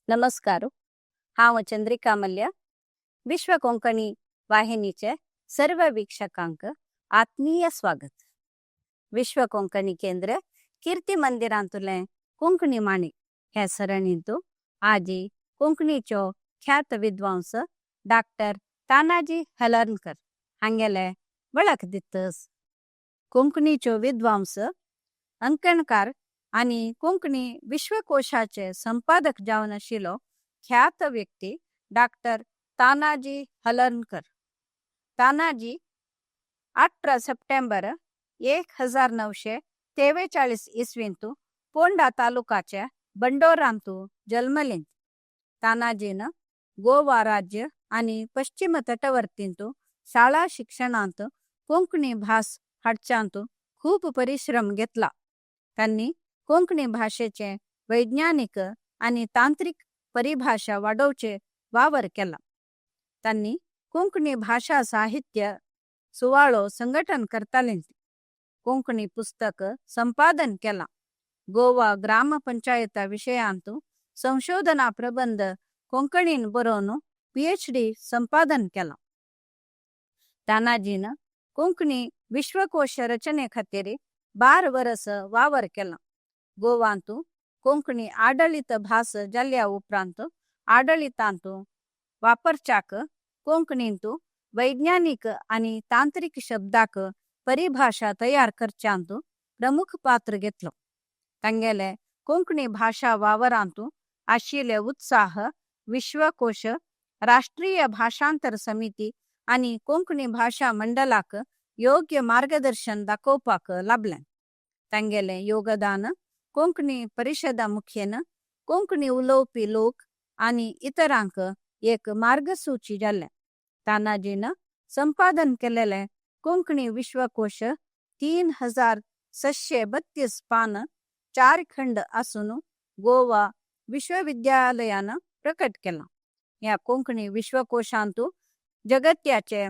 नमस्कार. हांव चंद्रिका मल्ल्या. विश्व कोंकणी वाहिनीचे सर्व वीक्षकांक आत्मीय स्वागत. विश्व कोंकणी केंद्र कीर्ती मंदिरांतुले कोंकणी माणिक हे सरणींतु आजी कोंकणीचो ख्यात विद्वांस डॉक्टर तानाजी हलर्णकर हांगेले वळख दितस. कोंकणीचो विद्वांस, अंकणकार आनी कोंकणी विश्वकोशाचे संपादक जावन आशिल्लो ख्यात व्यक्ती डॉक्टर तानाजी हलर्णकर. तानाजी 18 सप्टेंबर 1943 इसवींतु पोंडा तालुकाच्या बंडोरांतु जन्मले. तानाजीन गोवा राज्य आणि पश्चिम तटवर्तींतु शाळा शिक्षणांत कोंकणी भास हाडच्यांतु खूप परिश्रम घेतला. त्यांनी कोंकणी भाषेचे वैज्ञानिक आणि तांत्रिक परिभाषा वाडोवचे वावर केला. त्यांनी कोंकणी भाषा साहित्य सुवाळो संघटन करताले. कोंकणी पुस्तक संपादन केला. गोवा ग्रामपंचायता विषयांतु संशोधना प्रबंध कोंकणीन बरोवन पीएचडी संपादन केला. तानाजीन कोंकणी विश्वकोश रचने खातीर 12 वरस वावर केला. गोवांतु कोंकणी आडळीत भास जाल्या उपरांत आडळीतांतु वापरच्याक कोंकणींतु वैज्ञानिक आणि तांत्रिक शब्दाक परिभाषा तयार करच्यांतु प्रमुख पात्र घेतलो. तांगेले कोंकणी भाषा वावरांतु आशिल्ले उत्साह विश्वकोश, राष्ट्रीय भाषांतर समिती आणि कोंकणी भाषा मंडलाक योग्य मार्गदर्शन दाखोवपाक लाभलें. तांगेलें योगदान कोंकणी परिशदा मुखेन कोंकणी उलोवपी लोक आनी इतरांक एक मार्गसूची जाल्लें. तानाजीन संपादन केलेले कोंकणी विश्वकोश 3632 पान, चार खंड आसून गोवा विश्वविद्यालयान प्रकट केला. ह्या कोंकणी विश्वकोशांतु जगत्याचे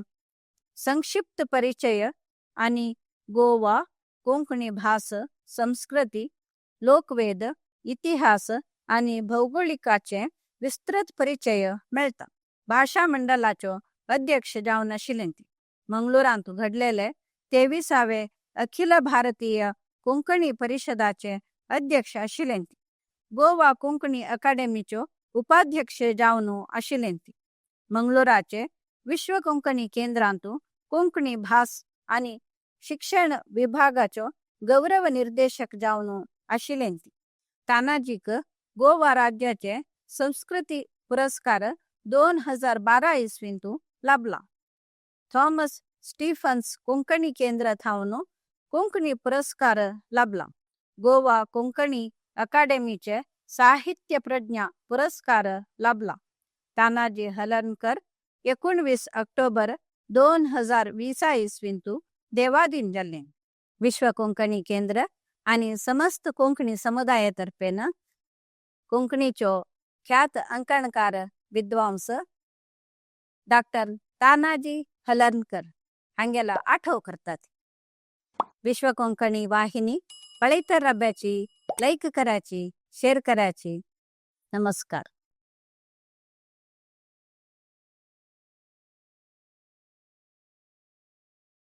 संक्षिप्त परिचय आणि गोवा, कोंकणी भास, संस्कृती, लोकवेद, इतिहास आणि भौगोलिकाचे विस्तृत परिचय मेळटा. भाषा मंडळाचो अध्यक्ष जावन आशिल्ले. मंगळूरांत घडलेले 23वे अखिल भारतीय कोंकणी परिषदाचे अध्यक्ष आशिल्ले. गोवा कोंकणी अकादेमीचो उपाध्यक्ष जावन आशिल्ले. मंगळूराचे विश्व कोंकणी केंद्रांतु कोंकणी भास आणि शिक्षण विभागाचो गौरव निर्देशक जावन आशिल्ले. तानाजीक गोवा राज्याचे संस्कृती पुरस्कार 2012 इसवींतु लाभला. थॉमस स्टीफन्स कोंकणी केंद्र थावन कोंकणी पुरस्कार लाभला. गोवा कोंकणी अकादेमीचे साहित्य प्रज्ञा पुरस्कार लाभला. तानाजी हलनकर 19 ऑक्टोबर 2020 इसवींतु देवाधीन जाल्ले. विश्व कोंकणी केंद्र आणि समस्त कोंकणी समुदायातर्फेन कोंकणीचो ख्यात अंकणकार विद्वांस डॉक्टर तानाजी हलनकर हांगेला आठव करतात. विश्व कोंकणी वाहिनी पळयतर रब्याची लाईक करायची, शेअर करायची. नमस्कार.